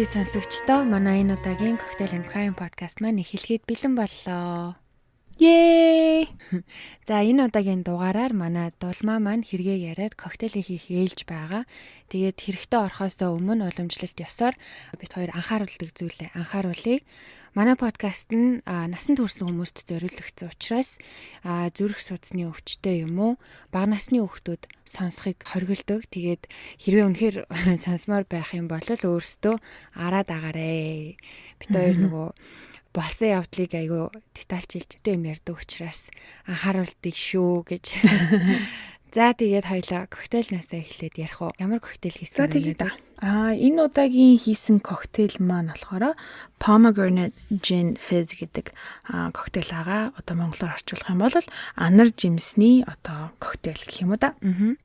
Хүндэт сонсогчдоо, манай энэ удаагийн Cocktail and Crime podcast маань эхлэхэд бэлэн боллоо. Yay! За, энэ удаагийн дугаараар манай Дулмаа маань хэрэгээ яриад коктейл хийх ээлж байгаа. Тэгээд хэрэгтээ орохоос өмнө уламжлалт ёсоор бид хоёр анхааруулдаг зүйлээ анхааруулъя. Манай подкаст нь насанд хүрсэн хүмүүст зориулагдсан учраас зүрх судасны өвчтэй юм уу, бага насны хүүхдүүд сонсохыг хориглодог. Тэгээд хэрвээ үнэхээр сонсомоор байх юм бол өөрсдөө араад агаарэ. Бид хоёр нөгөө болсон явдлыг айгүй детальчилж юм ярьдаг учраас анхааруулдаг шүү гэж. За, тэгээд хоёлаа коктейлнасаа эхлээд ярих уу? Ямар коктейл хийсэн бэ? За, тэгээд энэ удаагийн хийсэн коктейл маань болохоор Pomegranate Gin Fizz гэдэг коктейл байгаа. Одоо монголоор орчуулах юм бол анар жимсний одоо коктейл гэх юм уу да.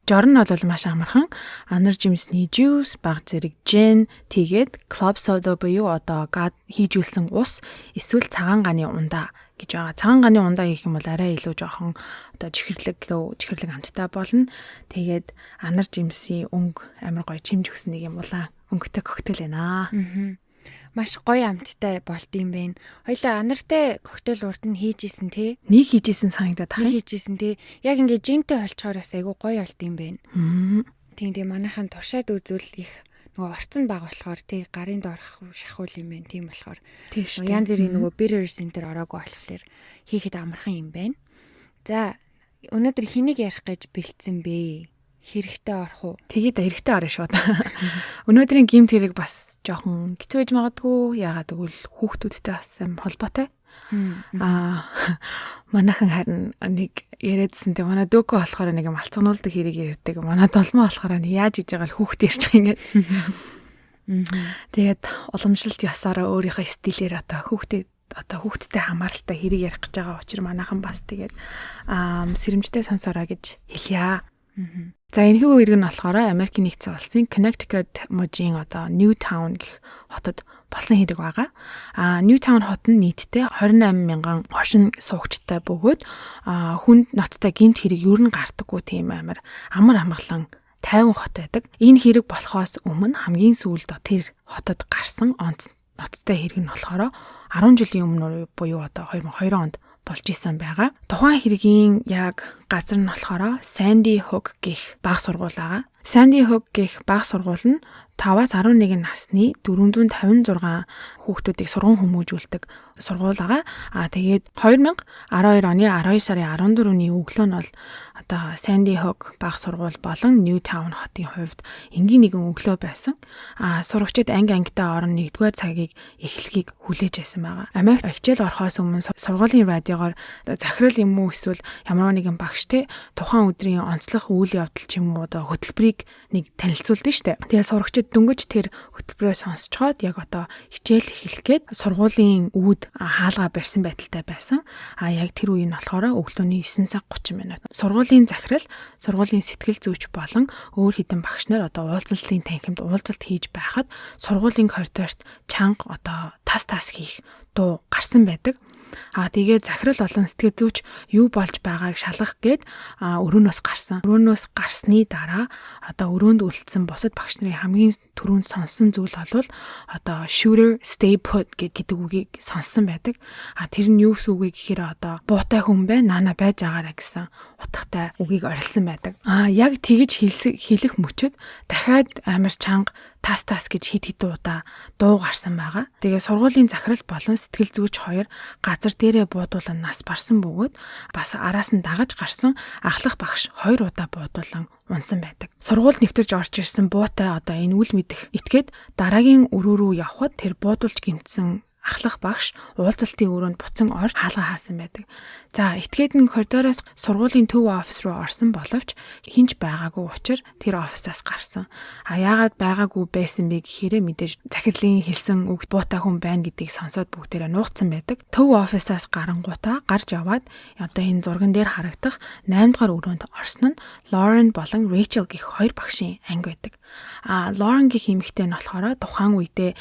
Жор нь бол маш амархан. Анар жимсний juice, бага зэрэг gin, тэгээд club soda буюу одоо газ хийжүүлсэн ус эсвэл цагаан ганы ундаа гэж байгаа. Цагаан ганы ундаа хийх юм бол арай илүү жоохон одоо чихэрлэг чихэрлэг амттай болно. Тэгээд анар жимсийн өнгө амар гоё чимж өгсөн нэг юм улаан өнгөтэй коктейл байна. Маш гоё амттай болд юм байна. Хоёлаа анартай коктейл урд нь хийж исэн те? Нэг хийж исэн санагдаад байна. Нэг хийж исэн те. Яг ингээ жинтэй холчхоор бас айгүй гоё болд юм байна. Тийм, тэгээ манайхан туршаад үзвэл их нөгөө орцон баг болохоор тий гарын доорх шахуул юм байна. Тийм болохоор янз бүрийн нөгөө bitters энэ төр ороогүй болохоор хийхэд амархан юм байна. За, өнөөдөр хэнийг ярих гэж бэлдсэн бэ? Хэрэгтэй орох уу? Тэгээд хэрэгтэй орно шууд. Өнөөдрийн гэмт хэрэг бас жоохон хэцүү байж магадгүй. Яагаад гэвэл хүүхдүүдтэй бас холбоотой. Манайхан харин нэг яриадсэн, тэг манай дөөкөө болохоор нэг юм алцгануулдаг хэрэг ярьдаг. Манай Долмоо болохоор яаж хийж байгаа л хүүхд ярьж байгаа ингээд. Тэгээд уламжлалт ёсоороо өөрийнхөө стилээр одоо хүүхдтэй хамааралтай хэрэг ярих гэж байгаа учраас манайхан бас тэгээд сэрэмжтэй сонсороо гэж хэлье. За, энэхүү хэрэг нь болохоор Америкийн Нэгдсэн Улсын Connecticut мужийн одоо Newtown гэх хотод болсон хэрэг байгаа. Newtown хот нь нийтдээ 28 мянган оршин суугчтай бөгөөд хүнд ноцтой гэмт хэрэг ер нь гардаггүй тийм амар амар амгалан тайван хот байдаг. Энэ хэрэг болохоос өмнө хамгийн сүүлд тэр хотод гарсан онц ноцтой хэрэг нь болохоор 10 жилийн өмнө буюу одоо 2002 онд болж исэн байгаа. Тухайн хэргийн яг газар нь болохоор Sandy Hook гэх бага сургууль байгаа. Sandy Hook гэх бага сургууль нь 5-аас 11 насны 456 хүүхдүүдийг сурган хүмүүжүүлдэг сургууль байгаа. Тэгээд 2012 оны 12 сарын 14-ний өглөө нь бол одоо Sandy Hook бага сургууль болон Newtown хотын хувьд энгийн нэгэн өглөө байсан. Сурагчид анги ангидаа орон 1-р цагийг эхлэхийг хүлээж байсан байгаа. Америкт хичээл орохоос өмнө сургуулийн радиогоор захирал юм уу эсвэл ямар нэгэн багш те тухайн өдрийн онцлог үйл явдал ч юм уу одоо хөтөлбөрийг нэг танилцуулдаг штэ. Тэгээ сурагчид дөнгөж тэр хөтөлбөрөө сонсцоход яг одоо хичээл эхлэх гээд сургуулийн үүд хаалгаа барьсан байдалтай байсан. Яг тэр үе нь болохоор өглөөний 9 цаг 30 минут. Сургуулийн захирал, сургуулийн сэтгэл зүйч болон өөр хэдэн багш нар одоо уулзалтын танхимд уулзалт хийж байхад сургуулийн коридорт чанга одоо тас тас хийх дуу гарсан байдаг. Тэгээ захирал болон сэтгэл зүйч юу болж байгааг шалгах гээд өрөөнөөс гарсан. Өрөөнөөс гарсны дараа одоо өрөөнд үлдсэн бусад багш нарын хамгийн түрүүнд сонссон зүйл бол одоо "shooter, stay put" гэдэг үгийг сонссон байдаг. Тэр нь юу гэсэн үг вэ гэхээр одоо буутай хүн байна, наана байж агаараа гэсэн утгатай үгийг орилсон байдаг. Яг тэгж хэлэх мөчөд дахиад амар чанга тас тас гэж хэд хэдэн удаа дуу гарсан байгаа. Тэгээ сургуулийн захирал болон сэтгэл зүйч хоёр газар дээрээ буудуулан нас барсан бөгөөд бас араас нь дагаж гарсан ахлах багш хоёр удаа буудуулан унсан байдаг. Сургуульд нэвтэрж орж ирсэн буутай одоо энэ үл мэдэх этгээд дараагийн өрөө рүү явхад тэр буудулж гэмтсэн ахлах багш уулзалтын өрөөнд буцан орж хаалга хаасан байдаг. За, этгээд нь коридороос сургуулийн төв офис руу орсон боловч хэн ч байгаагүй учраас тэр офисаас гарсан. Яагаад байгаагүй байсан бэ гэхээр мэдээж захирлын хэлсэн үг буутай хүн байна гэдгийг сонсоод бүгдээрээ нуугдсан байдаг. Төв офисаас гарангуутаа гарч яваад одоо энэ зурган дээр харагдах 8 дугаар өрөөнд орсон нь Lauren болон Rachel гэх хоёр багшийн анги байдаг. Lauren гэх эмэгтэй нь болохоор тухайн үедээ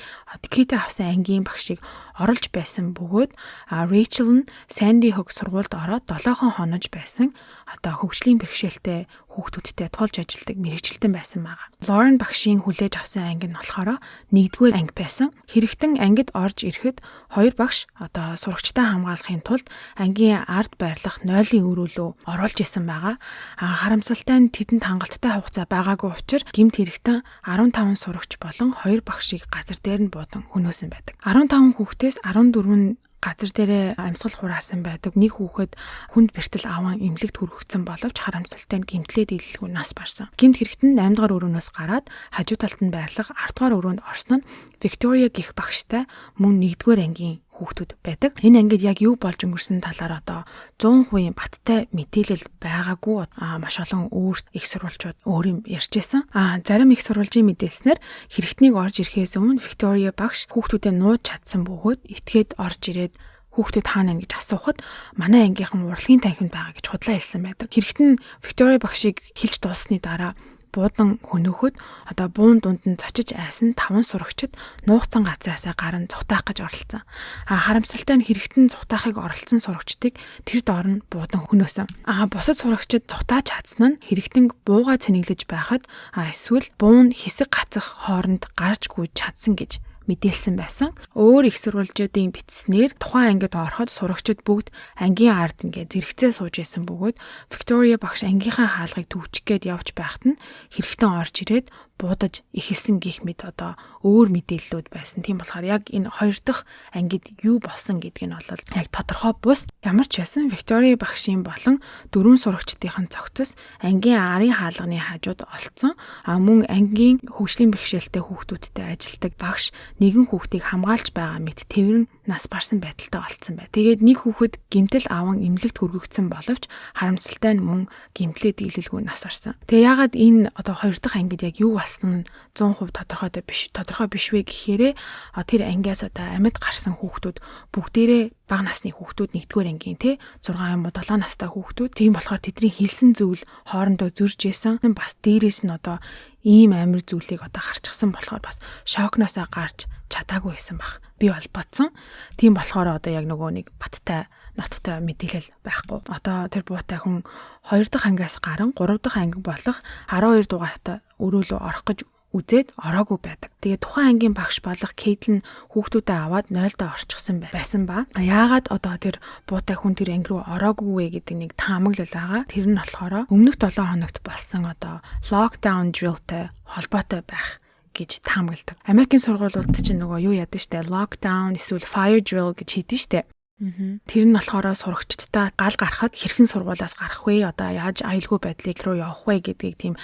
декретээ авсан ангийн багшийг оруулж байсан бөгөөд Rachel нь Sandy Hook сургуульд ороод 7 хонож байсан одоо хөгжлийн бэрхшээлтэй хүүхдүүдийг сургаж байсан. хүүхдүүдтэй тулж ажилладаг мэргэжилтэн байсан байгаа. Лорен багшийн хүлээж авсан анги нь болохоор 1-р анги байсан. Хэрэгтэн ангид орж ирэхэд хоёр багш одоо сурагчтай хамгаалахын тулд ангийн ард байрлах 0-ын өрөөлөө оруулж исэн байгаа. Харамсалтай нь тэдэнд хангалттай хугацаа байгаагүй учраас гэмт хэрэгтэн 15 сурагч болон 2 багшийг газар дээр нь буудан хөнөөсөн байдаг. 15 хүүхдээс 14 нь газар дээрээ амьсгал хураасан байдаг. Нэг хүүхэд хүнд бэртэл аван эмнэлэгт хүргэгдсэн боловч харамсалтай нь гэмтлээ дийлэлгүй нас барсан. Гэмт хэрэгт нь 8 дугаар өрөөнөөс гараад хажуу талд нь байрлах 10 дугаар өрөөнд орсон нь Виктория гих багштай мөн 1-р ангийн хүүхдүүд байдаг. Энэ ангид яг юу болж өнгөрсөн талаар одоо 100% баттай мэдээлэл байгаагүй, маш олон өөр их сурвалжууд өөр юм ярьжсэн. Зарим их сурвалжийн мэдээлснээр хэрэгтнийг орж ирэхээс өмнө Виктория багш хүүхдүүдэд нууж чадсан бөгөөд этгээд орж ирээд хүүхдүүд хаана гэж асуухад манай ангийнхан урлагийн танхимд байгаа гэж худлаа хэлсэн байдаг. Хэрэгт нь Виктория багшийг хэлж дууссаны дараа буудан хөнөөхөд одоо буун дунд нь цочиж айсан 5 сурагчид нуугдсан газраасаа гаран цухтаах гэж оролцсон. Харамсалтай нь хэрэгтэн цухтаахыг оролцсон сурагчдыг тэр доор нь буудан хөнөөсөн. Бусад сурагчид цухтааж чадсан нь хэрэгтэн буугаа цэнэглэж байхад эсвэл буун хэсэг гацах хооронд гарч гүйж чадсан гэж мэдээлсэн байсан. Өөр их сурвалжуудын бичснээр тухайн ангид ороход сурагчид бүгд ангийн ард ингээ зэрэгцээ сууж исэн бөгөөд Виктория багш ангийнхаа хаалгыг төвчих гээд явж байхад нь хэрэгтэн орж ирээд буудаж эхэлсэн гих мэт одоо өөр мэдээллүүд байсан. Тийм болохоор яг энэ хоёр дахь ангид юу болсон гэдг нь бол яг тодорхой бус. Ямар ч байсан Виктория багшийн болон дөрвөн сурагчдын цогцос ангийн арын хаалганы хажууд олцсон. Мөн ангийн хөгжлийн бэрхшээлтэй хүүхдүүдтэй ажилладаг багш нэгэн хүүхдийг хамгаалж байгаа мэт тэврэн нас барсан байдалтай олцсон бай. Тэгээд нэг хүүхэд гэмтэл аван эмнэлэгт хүргэгдсэн боловч харамсалтай нь мөн гэмтлээ дийлэлгүй нас барсан. Тэгээ яагаад энэ одоо хоёр дахь ангид яг юу болсон нь 100% тодорхой биш вэ гэхээрээ тэр ангиас одоо амьд гарсан хүүхдүүд бүгдээрээ бага насны хүүхдүүд, 1-р ангийн те 6 юм уу 7 настай хүүхдүүд. Тийм болохоор тэдний хэлсэн зүйл хоорондоо зөрж исэн. Бас дээрээс нь одоо ийм амар зүйлийг одоо харчихсан болохоор бас шокноосоо гарч чадаагүй байсан бах. Би бол бодсон. Тийм болохоор одоо яг нөгөө нэг баттай ноттой мэдээлэл байхгүй. Одоо тэр буутай хүн 2 дахь ангиас гарan 3 дахь анги болох 12 дугаартай өрөөлөө орох гэж үзээд ороогүй байдаг. Тэгээ тухайн ангийн багш болох Кейтлин хүүхдүүдээ аваад 0-доо орчихсон байсан ба. Яагаад одоо тэр буутай хүн тэр анги руу ороогүй вэ гэдэг нэг таамаглал байгаа. Тэр нь болохоор өмнөх 7 хоногт болсон одоо lockdown drill-тэй холбоотой байх гэж таамагладаг. Америкийн сургуулиуд чинь нөгөө юу яадаг штэ, lockdown эсвэл fire drill гэж хийдэж штэ. Тэр нь болохоор сурагчдаа гал гарахад хэрхэн сургуулиас гарах вэ? Одоо яаж аюулгүй байдлыг руу явах вэ гэдгийг тийм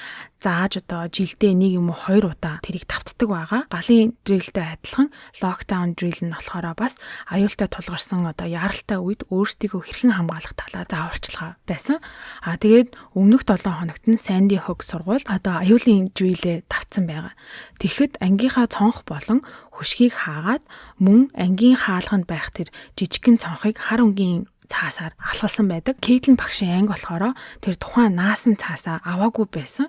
зааж одоо жилдээ нэг юм уу хоёр удаа тэрийг давтдаг байгаа. Галын drill тэй адилхан lockdown drill нь болохоор бас аюултай тулгарсан одоо яаралтай үед өөрсдийгөө хэрхэн хамгаалах талаар зааварчилгаа байсан. Тэгээд өмнөх 7 хоногт нь Sandy Hook сургууль одоо аюулын drill ээ давтсан байгаа. Тэгэхэд ангийнхаа цонх болон хөшгийг хаагаад мөн ангийн хаалганд байх тэр жижигхэн цонхыг хар өнгийн цаасаар алхалсан байдаг. Кейтлин багшийн анги болохоор тэр тухайн наасан цаасаа аваагүй байсан.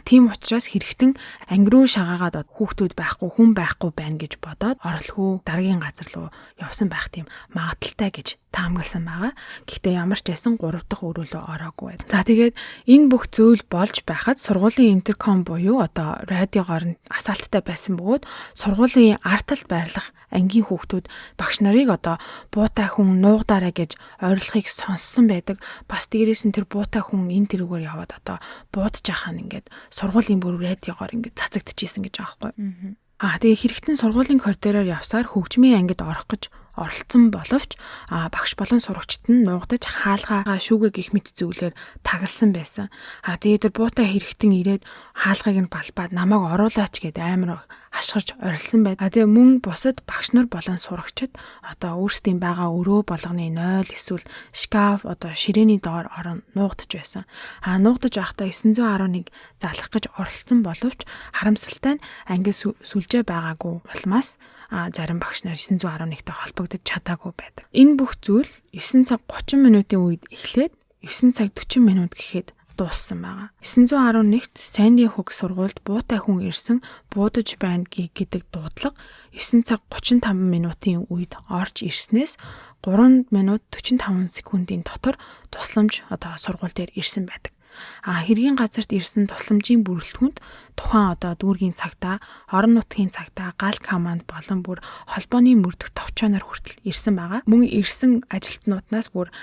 Тийм учраас хэрэгтэн анги руу шагаагаад хүүхдүүд байхгүй, хүн байхгүй байна гэж бодоод оролгүй дараагийн газар руу явсан байх тийм магадлалтай гэж таамагласан байгаа. Гэхдээ ямар ч байсан 3 дахь өрөөлөө ороогүй байна. За, тэгээд энэ бүх зүйл болж байхад сургуулийн интерком буюу одоо радиогоор нь асаалттай байсан бөгөөд сургуулийн ард талд байрлах ангийн хүүхдүүд багш нарыг одоо буутай хүн нуугдаарай гэж орилохыг сонссон байдаг. Бас дээрээс нь тэр буутай хүн энэ тэрүүгээр яваад одоо буудаж байхаа ингээд сургуулийн бүр радиогоор ингээд цацагдчихсэн гэж байгаа байхгүй. Тэгээ хэрэгтэн сургуулийн коридороор явсаар хөгжмийн ангид орох гэж оролцсон боловч багш болон сурагчид нь нуугдаж хаалгаа шүүгээ гих мэт зүйлээр тагалсан байсан. Тэгээд тэр буутай хэрэгтэн ирээд хаалгыг нь балбаад намайг оруулаач гэд амар хашгирч орилсон байд. Тэгээ мөн бусад багш нар болон сурагчид одоо өөрсдийн байгаа өрөө болгоны 0 эсвэл шкаф одоо ширээний доор орон нуугдаж байсан. Нуугдаж байхдаа 911 залах гэж оролцсон боловч харамсалтай нь анги сүлжээ байгаагүй улмаас зарим багш нар 911-тэй холбогдож чадаагүй байдаг. Энэ бүх зүйл 9 цаг 30 минутын үед эхлээд 9 цаг 40 минут гэхэд дууссан байгаа. 911-т Sandy Hook сургуульд буутай хүн ирсэн, буудаж байна гэдэг дуудлага 9 цаг 35 минутын үед орж ирснээс 3 минут 45 секундын дотор тусламж одоо сургууль дээр ирсэн байдаг. А хэргийн газарт ирсэн тусламжийн бүрэлдэхүүнд тухайн одоо дүүргийн цагдаа, орон нутгийн цагдаа, гал команд болон бүр холбооны мөрдөх товчооноор хүртэл ирсэн байгаа. Мөн ирсэн ажилтнууднаас бүр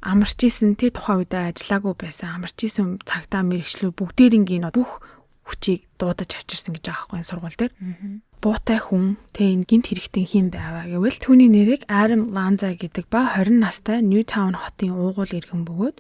амарч исэн тэ тухайн үедээ ажиллаагүй байсан амарч исэн цагдаа мэрэгчлүүд бүгдээрингийн бүх хүчийг дуудаж авчирсан гэж байгаа байхгүй сургууль дээр. Буутай хүн тэ энэ гэмт хэрэгтэн хэн байваа гэвэл түүний нэрийг Адам Ланза гэдэг ба 20 настай Newtown хотын уугуул иргэн бөгөөд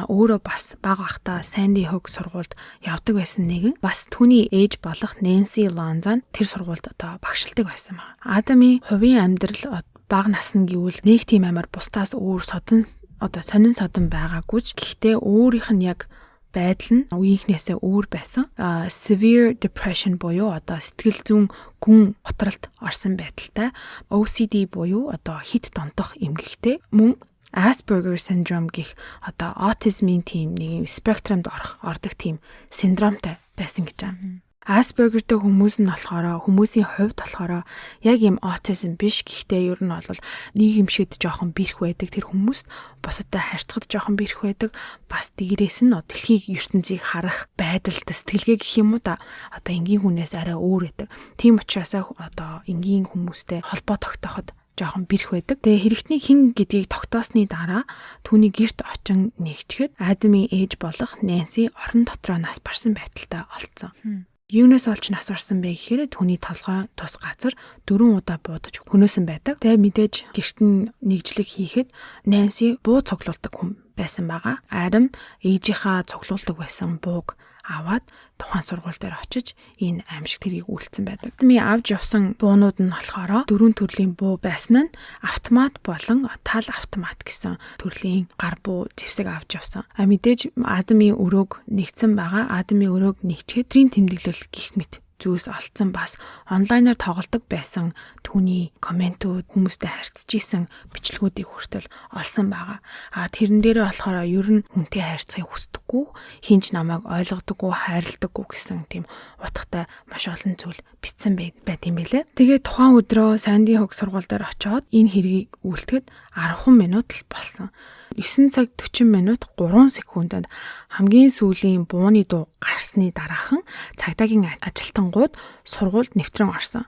өөрөө бас бага ахта Sandy Hook сургуульд явдаг байсан нэгэн бас түүний ээж болох Nancy Lanza нь тэр сургуульд одоо багшилдаг байсан байна. Адамын хувийн амьдрал бага насна гэвэл нэг тийм амар бусдаас өөр содон одоо сонин содон байгаагүй ч гэхдээ өөрийнх нь яг байдал нь үеийнхнээсээ өөр байсан. Severe depression буюу одоо сэтгэл зүйн гүн гутралд орсон байдалтай. OCD буюу одоо хэт донтох эмгэгтэй. Мөн Asperger syndrome гэх одоо аутизмын тийм нэг юм спектрумд орох ордог тийм синдромтой байсан гэж байна. Asperger-тэй хүмүүс нь болохоор хүмүүсийн хувьд болохоор яг юм аутизм биш, гэхдээ ер нь бол нийгэмшид жоохон бэрх байдаг, тэр хүмүүст бусадтай харьцахад жоохон бэрх байдаг, бас дээрээс нь дэлхийг ертөнцийг харах байдалд сэтгэлгээ гэх юм уу да одоо энгийн хүнээс арай өөр байдаг. Тийм учраас одоо энгийн хүмүүстэй холбоо тогтооход жоохон бэрх байдаг. Тэгээ хэрэгтний хэн гэдгийг тогтоосны дараа түүний гэрт очин нэгчхэд Адамын ээж болох Нэнси орон дотроо нас барсан байдалтай олдсон. Юунаас олж нас барсан бэ гэхээр түүний толгой тус газар 4 удаа буудаж хөнөөсөн байдаг. Тэгээ мэдээж гэрт нь нэгжлэг хийхэд Нэнси буу цуглуулдаг хүн байсан байгаа. Адам ээжийнхаа цуглуулдаг байсан бууг аваад тухайн сургууль дээр очиж энэ аимшиг тэргийг үйлдсэн байдаг. Ми авч явсан буунууд нь болохоор дөрвөн төрлийн буу байсан нь автомат болон тал автомат гэсэн төрлийн гар буу зэвсэг авч явсан. А мэдээж Адамын өрөөг нэгдсэн байгаа. Адамын өрөөг нэгчээд трийн тэмдэглэл гих мэт зүйлс олцсон, бас онлайнаар тоглодог байсан түүний комментүүд, хүмүүстэй харьцаж исэн бичлэгүүдийг хүртэл олсон байгаа. А тэрэн дээрээ болохоор ер нь хүнтэй харьцахыг хүсдэггүй, хинч намайг ойлгодоггүй, хайрладаггүй гэсэн тийм утгатай маш олон зүйл бичсэн байт юм билээ. Тэгээд тухайн өдрөө Sandy Hook сургууль дээр очиод энэ хэргийг үйлдэхэд 10 минут л болсон. 9 цаг 40 минут 3 секундэд хамгийн сүүлийн бууны дуу гарсны дараахан цагдаагийн ажилтангууд сургуульд нэвтрэн орсон.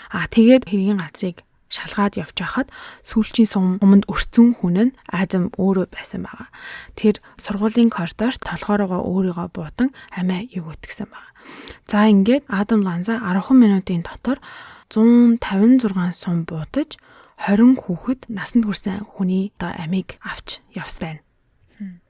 А тэгээд хэргийн газрыг шалгаад явж байхад сүүлчийн суманд өрцөн хүн нь Адам өөрөө байсан байгаа. Тэр сургуулийн коридорт толгоороо өөрийгөө буудан амиа өгөтгсөн байгаа. За ингээд Адам Ланза 10 минутын дотор 156 сум буудаж 20 хүүхэд насанд хүрсэн хүний одоо амийг авч явсан байна.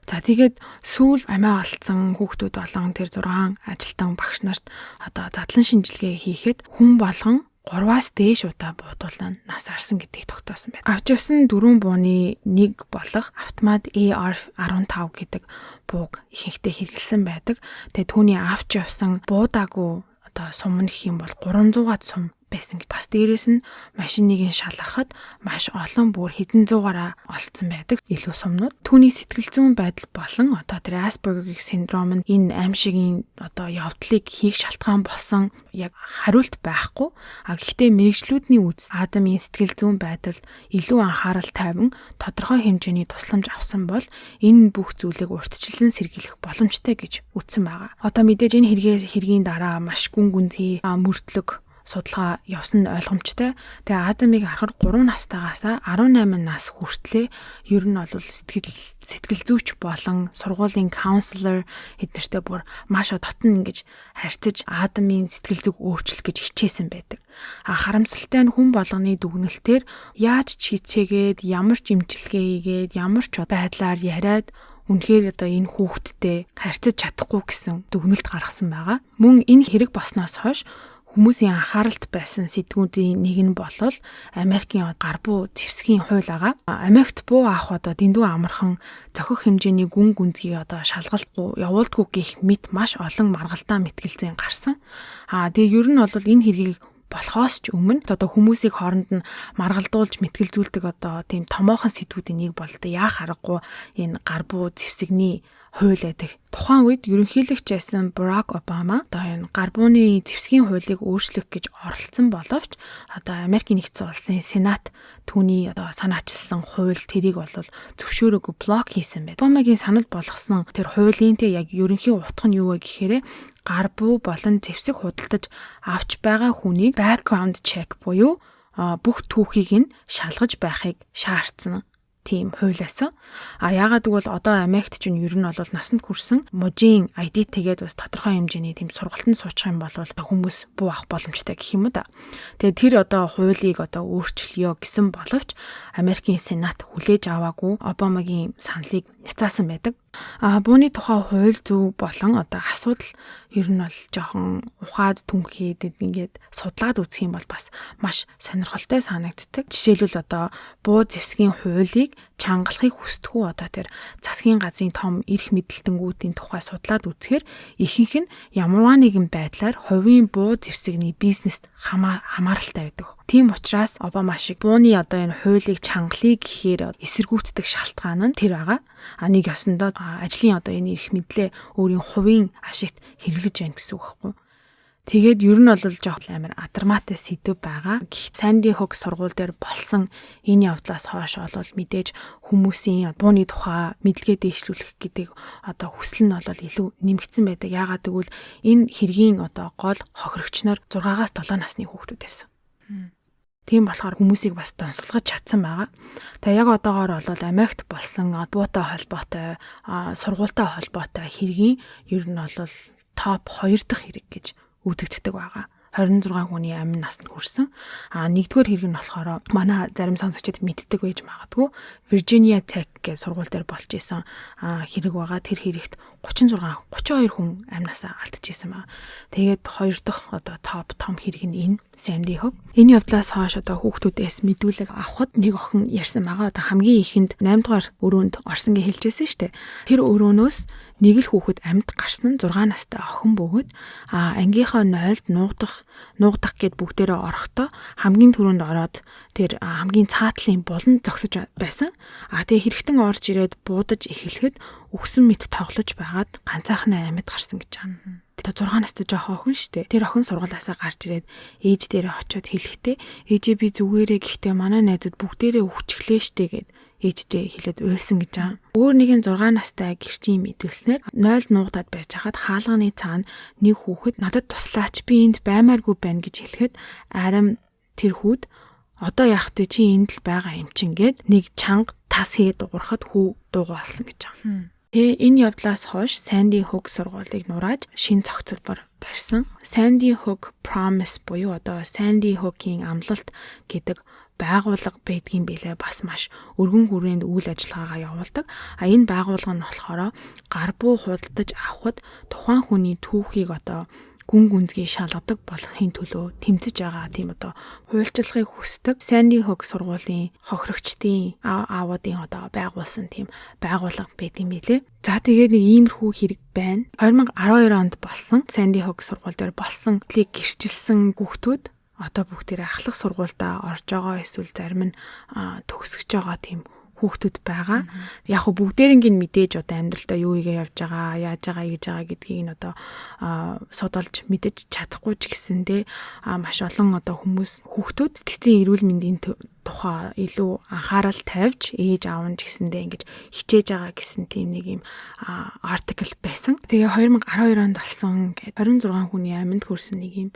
За тэгээд сүүл амиа алдсан хүүхдүүд болон тэр 6 ажилтан багш нарт одоо задлан шинжилгээ хийхэд хүн болгон 3-аас дээш удаа буудуулан нас арсан гэдгийг тогтоосон байна. Авч явсан дөрвөн бууны нэг болох автомат AR-15 гэдэг бууг ихэнхдээ хэрэглэсэн байдаг. Тэгээд түүний авч явсан буудаагүй одоо сум гэх юм бол 300-аад сум байсан гэж. Бас дээрээс нь машиныг нь шалгахад маш олон бүр хэдэн зуугаараа олцсон байдаг илүү сумнууд. Түүний сэтгэл зүйн байдал болон одоо тэр Asperger синдром нь энэ аимшигын одоо явдлыг хийх шалтгаан болсон яг хариулт байхгүй. А гэхдээ мэрэгчлүүдний үз Адамын сэтгэл зүйн байдалд илүү анхаарал тавин тодорхой хэмжээний тусламж авсан бол энэ бүх зүйлийг урьдчилан сэргийлэх боломжтой гэж үздсэн байгаа. Одоо мэдээж энэ хэргийн дараа маш гүн гүнзгий мөрдлөг судалгаа явсан нь ойлгомжтой. Тэгээ Адамыг харахад 3 настайгаас 18 нас хүртлээ ер нь бол сэтгэл зүйч болон сургуулийн counselor эднэртэй бүр маш дотн ингэж харьцаж Адамын сэтгэл зүг өөрчлөх гэж хичээсэн байдаг. А харамсалтай нь хүн болгоны дүгнэлтээр яаж ч хичээгээд, ямар ч имчилгээ хийгээд, ямар ч байдлаар яриад үнэхээр одоо энэ хүүхэдтэй харьцаж чадахгүй гэсэн дүгнэлт гаргасан байгаа. Мөн энэ хэрэг болсноос хойш хүмүүсийн анхааралд байсан сэдвүүдийн нэг нь болол Америкийн гар буу зэвсгийн хууль байгаа. Америкт буу авах одоо дэндүү амархан, зохих хэмжээний гүн гүнзгий одоо шалгалтгүй явуулдаггүй гэх мэт маш олон маргалдаан мэтгэлзэн гарсан. Аа тэгээ ер нь бол энэ хэргийг болохоос ч өмнө одоо хүмүүсийг хооронд нь маргалдуулж мэтгэлзүүлдэг одоо тийм томоохон сэдвүүдийн нэг бол одоо яах аргагүй энэ гар буу зэвсэгний хууль байдаг. Тухайн үед ерөнхийлөгч байсан Барак Обама одоо энэ гар бууны зэвсгийн хуулийг өөрчлөх гэж оролдсон боловч одоо Америкийн нэгдсэн улсын Сенат түүний одоо санаачилсан хууль тэрийг бол зөвшөөрөөгүй, block хийсэн байт. Обамагийн санал болгосон тэр хуулийн тэ яг ерөнхий утга нь юу вэ гэхээр гар буу болон зэвсэг худалдаж авч байгаа хүнийг background check буюу бүх түүхийг нь шалгаж байхыг шаардсан тийм хууль байсан. А яагаад гэвэл одоо Америкт чинь ер нь бол насанд хүрсэн мужийн ID тэгээд бас тодорхой хэмжээний тийм сургалтанд суучих юм бол хүмүүс буу авах боломжтой гэх юм уу да. Тэгээд тэр одоо хуулийг одоо өөрчлөё гэсэн боловч Америкийн Сенат хүлээж аваагүй, Обамагийн саналыг няцаасан байдаг. А бууны тухай хууль зүй болон одоо асуудал ер нь бол жоохон ухаад түнхээд ингээд судлаад үзэх юм бол бас маш сонирхолтой санагддаг. Жишээлбэл, одоо буу зэвсгийн хуулийг чангалахыг хүсдэг одоо тэр засгийн газрын том эрх мэдэлтэнгүүдийн тухай судлаад үзэхээр ихэнх нь ямарваа нэгэн байдлаар хувийн буу зэвсэгний бизнест хамааралтай байдаг. Тийм учраас Обама шиг бууны одоо энэ хуулийг чангалъя гэхээр эсэргүүцдэг шалтгаан нь тэр байгаа. А нэг ёсондоо ажлын одоо энэ эрх мэдлээ өөрийн хувийн ашигт хэрэглэж байна гэсэн үг байхгүй. Тэгээд ер нь бол жоох амар адармаатай сэдэв байгаа. Гэхдээ Sandy Hook сургууль дээр болсон энэ явдлаас хойш бол мэдээж хүмүүсийн бууны тухай мэдлэгээ дээшлүүлэх гэдэг одоо хүсэл нь бол илүү нэмэгдсэн байдаг. Яагаад гэвэл энэ хэргийн одоо гол хохирогч нар 6-аас 7 насны хүүхдүүд байсан. Тийм болохоор хүмүүсийг бас донсолгож чадсан байгаа. Тэгээ яг одоогоор бол Америкт болсон буутай холбоотой, сургуультай холбоотой хэргийн ер нь бол топ 2 дахь хэрэг гэж үзэгддэг байгаа. 26 хүний амин насанд хүрсэн. А нэгдүгээр хэрэг нь болохоор манай зарим сонсогчид мэддэг байж магадгүй. Virginia Tech гэх сургууль дээр болж исэн хэрэг байгаа. Тэр хэрэгт 36 32 хүн амь насаа алдчихсан байна. Тэгээд хоёр дахь одоо топ том хэрэг нь энэ Sandy Hook. Энэ явдлаас хойш одоо хүүхдүүдээс мэдүүлэг авахад нэг охин ярьсан байгаа. Одоо хамгийн ихэнд 8 дугаар өрөөнд орсон гэж хэлжсэн шүү дээ. Тэр өрөөнөөс нэг л хүүхэд амьд гарсан нь 6 настай охин бөгөөд ангийнхаа 0-д нуугдах нуугдах гээд бүгдээрээ орохдоо хамгийн түрүүнд ороод тэр хамгийн цаатлын буланд зогсож байсан. А тэгээ хэрэгтэн орж ирээд буудаж эхлэхэд үхсэн мэт тоглож байгаад ганцаархнаа амьд гарсан гэж байгаа. Тэр 6 настай жоохон охин шүү дээ. Тэр охин сургуулиасаа гарч ирээд ээж дээрээ очиод хэлэхдээ "Ээжээ, би зүгээрээ, гэхдээ манай найзууд бүгдээрээ үхчихлээ штэ" гээд ээждээ хэлээд уйлсан гэж байгаа. Өөр нэгэн 6 настай гэрчийн мэдүүлснээр 0 нуугдаад байж хахад хаалганы цаана нэг хүүхэд "Надад туслаач, би энд баймааргүй байна" гэж хэлэхэд арим тэр хүүд "Одоо яах вэ, чи энд л байгаа юм чинь" гээд нэг чанга тас хийгээд дуугарахад хүү дуугүй болсон гэж байгаа. Тэгээ энэ явдлаас хойш Sandy Hook сургуулийг нурааж шинэ зохицолбор барьсан. Sandy Hook Promise буюу одоо Sandy Hook-ийн амлалт гэдэг байгууллага байдгийн билээ, бас маш өргөн хүрээнд үйл ажиллагаагаа явуулдаг. А энэ байгууллага нь болохоор гар буу худалдаж авахад тухайн хүний түүхийг одоо гүн гүнзгий шалгадаг болохын төлөө тэмцэж байгаа, тийм одоо хуульчлахыг хүсдэг Sandy Hook сургуулийн хохирогчдын аавуудын одоо байгуулсан тийм байгууллага байт юм билээ. За, тэгээд нэг иймэрхүү хэрэг байна. 2012 онд болсон Sandy Hook сургууль дээр болсон гэдлийг гэрчилсэн хүүхдүүд одоо бүгдээрээ ахлах сургуульдаа орж байгаа эсвэл зарим нь төгсөж байгаа тийм хүүхдүүд байгаа. Яг хөө бүгдээринг нь мэдээж одоо амьдралдаа юу хийгээ явж байгаа, яаж байгаа, хийж байгаа гэдгийг нь одоо судалж мэдэж чадахгүй ч гэсэндээ маш олон одоо хүмүүс, хүүхдүүд сэтгцийн эрүүл мэндийн тухай илүү анхаарал тавьж ээж аав нь ч гэсэндээ ингэж хичээж байгаа гэсэн тийм нэг юм article байсан. Тэгээ 2012 онд болсон гээд 26 хүний амьд хүрсэн нэг юм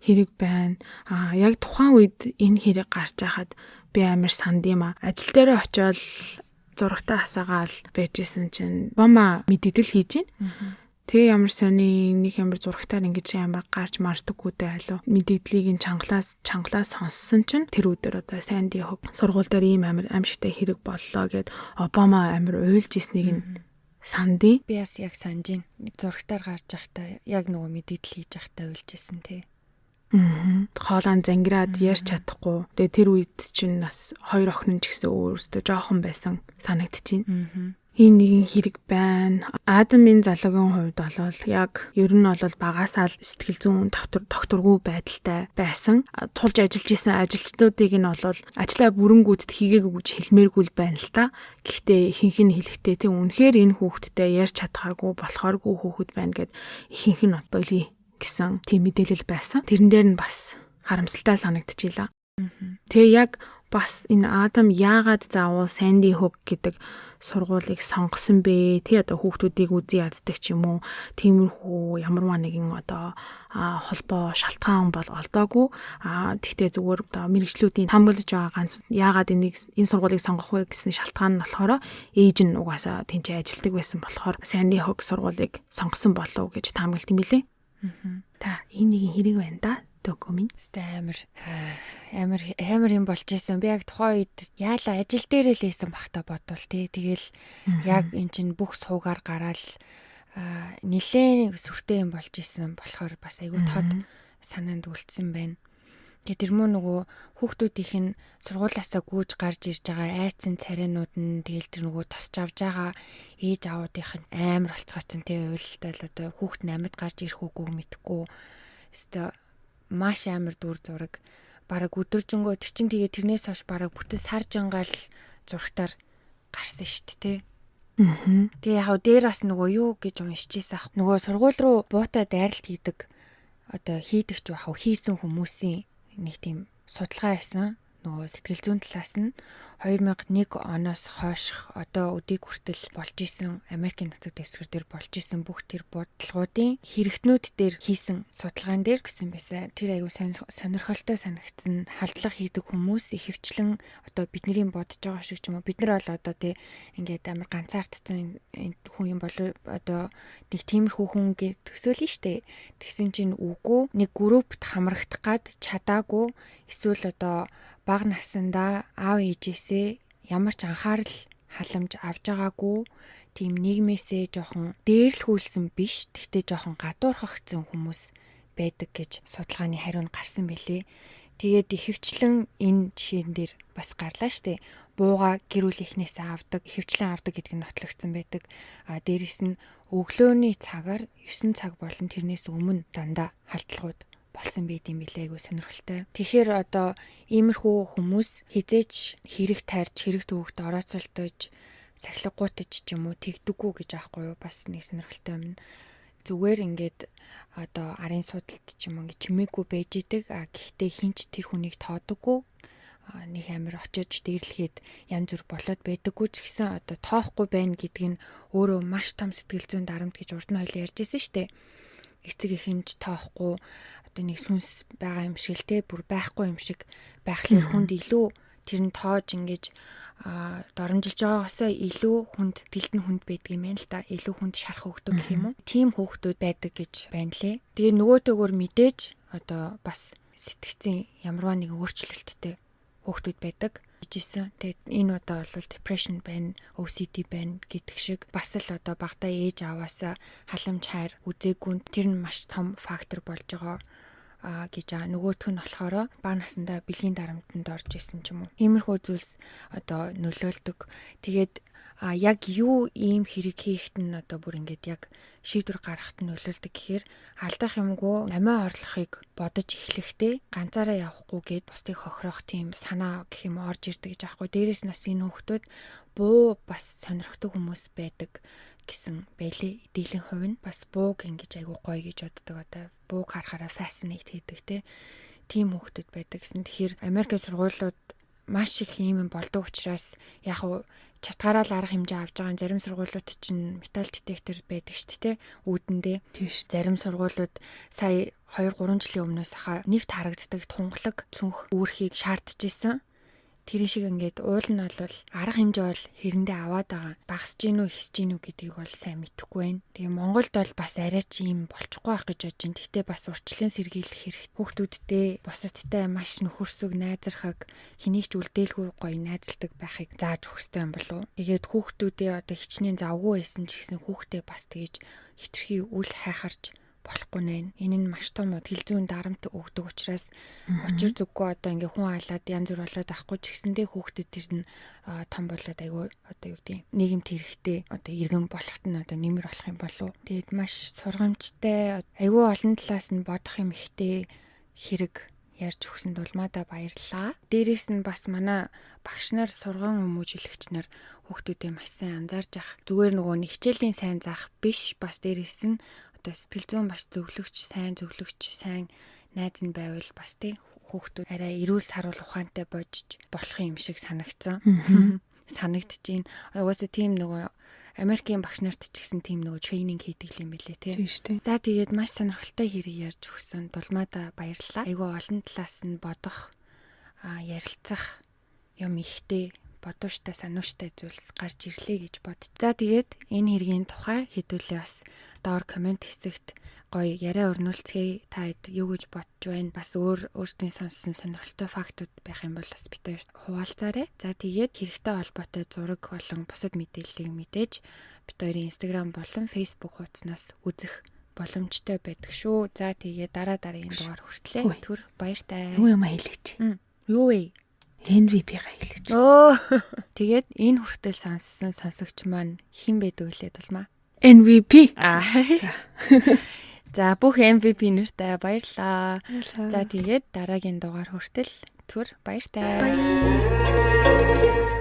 хэрэг байна. А яг тухайн үед энэ хэрэг гарч байхад би амар санд юм а. Ажил дээрээ очиод зурагтаа асаагаал байжсэн чинь Обама мэдэгдэл хийж байна. Тэгээ ямар сони нэг ямар зурагтаар ингэж ямар гарч мартаггүй дээ алуу мэдэгдлийг нь чангалаас чангалаа сонссон чинь тэр өдөр одоо Sandy Hook сургууль дээр ийм амар аимшигтай хэрэг боллоо гэд Обама амар уйлж ирснийг нь сандын. Би бас яг санаж байна. Зурагтаар гарч байхдаа яг нөгөө мэдэгдэл хийж байхдаа уйлж исэн тий. Хоолой зангираад ярьж чадахгүй. Тэгээ тэр үед чинь бас хоёр охин нь ч гэсэн өөрөөсөө жоохон байсан санагдчихээн. Ийм нэгэн хэрэг байна. Адамын залуугийн хувьд бол яг ер нь бол багасаа л сэтгэл зүйн тогтворгүй байдалтай байсан. Тулж ажиллаж исэн ажилчдуудыг нь бол ажлаа бүрэн гүйцэд хийгээгүй гэж хэлмээргүй л байна л та. Гэхдээ ихэнх нь хэлэхдээ тийм үнэхээр энэ хүүхэдтэй ярьж чадхааргүй болохооргүй хүүхэд байна гэд ихэнх нь болиё гэсэн тийм мэдээлэл байсан. Тэрэн дээр нь бас харамсалтай санагдчихлаа. Тэгээ яг бас энэ Адам яагаад заавал Sandy Hook гэдэг сургуулийг сонгосон бэ? Тэ одоо хүүхдүүдийг үзий яддаг ч юм уу? Тиймэрхүү ямарваа нэгэн одоо холбоо шалтгаан бол олдоогүй. Тэгтээ зүгээр одоо мэргэжлүүдийн таамаглаж байгаа ганц яагаад энийг энэ сургуулийг сонгох вэ гэсэн шалтгаан нь болохоор ээж нь угаасаа тэнд ажилладаг байсан болохоор Sandy Hook сургуулийг сонгосон болов гэж таамагладаг юм билээ. Та энэ нэгэн хэрэг байна да. Дөгөө минь. Өстой амар амар амар юм болж исэн. Би яг тухайн үед яала ажил дээрээ л исэн бахта бодвол тий. Тэгэл яг эн чинь бүх суугаар гараал нилээн сүртэй юм болж исэн болохоор бас айгүй тод санаанд үлдсэн байна. Тэгээ тэр мөн нөгөө хүүхдүүдийнх нь сургуулаасаа гүйж гарч ирж байгаа айцсан царайнууд нь тэгэл тэр нөгөө тосч авж байгаа ээж аавуудынх нь амар болцгооцсон тий уйлалтай л одоо хүүхд нь амьд гарч ирэх үгүй мэдэхгүй. Өстой маш амар дүр зураг бараг өдөржингөө тэр чин тэгээ тэрнээс хойш бараг бүтэн сар жангаал зурагтаар гарсан шүү дээ. Тэгээ яг дээр бас нөгөө юу гэж уншижсэн ах. Нөгөө сургууль руу буутай дайралт хийдэг одоо хийдэг ч байх уу хийсэн хүмүүсийн нэг тийм судалгаа байсан. Нөгөө сэтгэл зүйн талаас нь 2001 оноос хойш одоо өдийг хүртэл болж исэн Америкийн нутаг дэвсгэр дээр болж исэн бүх тэр бодлогуудын хэрэгтнүүд дээр хийсэн судалгаан дээр гэсэн байсан. Тэр аюу сонирхолтой санагдсан. Халдлага хийдэг хүмүүс ихэвчлэн одоо бидний бодож байгаа шиг ч юм уу бид нар бол одоо тий ингээд амар ганцаардсан хүн юм бол одоо нэг тиймэрхүү хүн гэж төсөөлнө штэ. Тэгсэн чинь үгүй нэг группт хамрагдах гад чадаагүй эсвэл одоо бага насндаа аав ээжээсээ ямар ч анхаарал халамж авч байгаагүй тийм нийгмээсээ жоохон дээрлэхүүлсэн биш тэгтээ жоохон гадуурхагдсан хүмүүс байдаг гэж судалгааны хариу нь гарсан байлээ. Тэгээд ихэвчлэн энэ жишээн дээр бас гарлаа штэ. Бууга гэр бүлийнхнээсээ авдаг, ихэвчлэн авдаг гэдэг нь нотлогдсон байдаг. А дээрэс нь өглөөний цагаар 9 цаг болон тэрнээс өмнө дандаа халдлагууд болсон байд юм билээ айгу сонирхолтой. Тэгэхээр одоо иймэрхүү хүмүүс хизээч хэрэг тайрч хэрэг төвөгт орооцолдож сахилгагуутаж ч юм уу тэгдэггүй гэж аахгүй юу? Бас нэг сонирхолтой юм. Зүгээр ингээд одоо арын судалт ч юм уу ингээд чимээгүй байж идэг. А гэхдээ хинч тэр хүнийг тоодоггүй нэг амир очиж дээрлэхэд янз бүр болоод байдаггүй ч гэсэн одоо тоохгүй байна гэдг нь өөрөө маш том сэтгэл зүйн дарамт гэж урд нь хоёул ярьж ирсэн шүү дээ. Эцэг эхэнж тоохгүй одоо нэг сүнс байгаа юм шиг л те бүр байхгүй юм шиг байхлаар хүнд илүү тэр нь тоож ингэж доромжилж байгаагаасаа илүү хүнд бэлдэн хүнд байдаг юм байна л да. Илүү хүнд шарах өгдөг гэх юм уу. Тийм хүүхдүүд байдаг гэж байна лээ. Тэгээ нөгөөтэйгөр мэдээж одоо бас сэтгцийн ямарваа нэгэн өөрчлөлттэй хүүхдүүд байдаг гэжсэн. Тэгээд энэ удаа бол depression байна, OCD байна гэдэг шиг бас л одоо багадаа ээж аваасаа халамж хайр үзээгүй тэр нь маш том фактор болж байгаа гэж байгаа. Нөгөөх нь болохоор бага насндаа бэлгийн дарамтанд орж исэн ч юм уу. Иймэрхүү зүйлс одоо нөлөөлдөг. Тэгээд яг юу ийм хэрэг хийхэд нь одоо бүр ингээд яг шийдвэр гаргахад нь нөлөөлдөг гэхээр алдах юмгүй амиа орлохыг бодож эхлэхдээ ганцаараа явахгүй гээд бусдыг хохироох тийм санаа гэх юм орж ирдэг гэж аахгүй. Дээрээс нь бас энэ хүүхдүүд буу бас сонирхдаг хүмүүс байдаг гэсэн байлээ. Дийлэн хувь нь бас бууг ингэж айгу гоё гэж боддог. Одоо бууг харахаараа fascinate хийдэг те. Тийм хүүхдүүд байдаг гэсэн. Тэгэхээр Америкийн сургуулиуд маш их юм болдог учраас яг уу чатгаараа л арга хэмжээ авч байгаа зарим сургуулиуд чинь металл детектор байдаг шүү дээ үүдэндээ. Тийм шүү. Зарим сургуулиуд сая 2 3 жилийн өмнөөс хаа нефт харагддаг тунгалаг цүнх үүрхийг шаардж исэн. Тэр шиг ингээд уул нь бол арга хэмжээ бол хэрэндээ аваад байгаа. Багасж гин үү, ихсэж гин үү гэдгийг бол сайн мэдэхгүй байна. Тэгээ Монголд бол бас арай ч юм болчихгүй байх гэж бодож байна. Гэхдээ бас урьдчилан сэргийлэх хэрэгтэй. Хүүхдүүдтэй бусадтай маш нөхөрсөг, найзархаг, хэнийг ч үлдээлгүй гоё найзалдаг байхыг зааж өгөх хэрэгтэй юм болов уу? Тэгээд хүүхдүүдээ одоо хичнээн завгүй байсан ч гэсэн хүүхдээ бас тэгэж хитрхи үл хайхарч Болохгүй нэ. Энэ нь маш том сэтгэл зүйн дарамт өгдөг учраас учир зүггүй одоо ингээ хүн алаад янз бүр болоод авахгүй ч гэсэндээ хүүхдэд тэр нь том болоод айгүй одоо юу гэдэг нийгэмд хэрэгтэй одоо иргэн болохт нь одоо нэмэр болох юм болов. Тэгээд маш сургамжтай, айгүй олон талаас нь бодох юм ихтэй хэрэг ярьж өгсөн Дулмаада баярлалаа. Дээрээс нь бас манай багш нар, сурган хүмүүжүүлэгч нар хүүхдүүдээ маш сайн анзаарж ах. Зүгээр нөгөө нэг хичээлийн сайн заах биш, бас дээрээс нь одоо сэтгэл зүйн бас зөвлөгч, сайн зөвлөгч, сайн найз нь байвал бас тий хүүхдүүд арай эрүүл саруул ухаантай божиж болох юм шиг санагдсан. Санагдчихээн. Угаасаа тийм нөгөө Америкийн багш нарт ч гэсэн тийм нөгөө training хийдэг юм билээ тий. Тийм шүү дээ. За, тэгээд маш сонирхолтой хэрэг ярьж өгсөн Дулмаада баярлалаа. Айгүй олон талаас нь бодох, ярилцах юм ихтэй, бодууштай, санууштай зүйлс гарч ирлээ гэж бод. За, тэгээд энэ хэргийн тухай хэдүүлээ бас доор comment хэсэгт гоё яриа өрнүүлцгээе. Та хэд юу гэж бодож байна? Бас өөр өөрсдийн сонссон сонирхолтой fact ууд байх юм бол бас бид хоёрт хуваалцаарай. За, тэгээд хэрэгтэй холбоотой зураг болон бусад мэдээллийг мэдээж бид хоёрын Instagram болон Facebook хуудаснаас үзэх боломжтой байдаг шүү. За, тэгээд дараа дараагийн дугаар хүртлээ. Түр баяртай. Юу юм хэлээч. Юу вэ? MVP-га хэлээч. Өө. Тэгээд энэ хүртэл сонссон сонсогч маань хэн байдаг вүлээ, Дулмаа? MVP. Аа. За, бүх MVP нартай баярлалаа. За, тэгээд дараагийн дугаар хүртэл түр баяртай. Bye.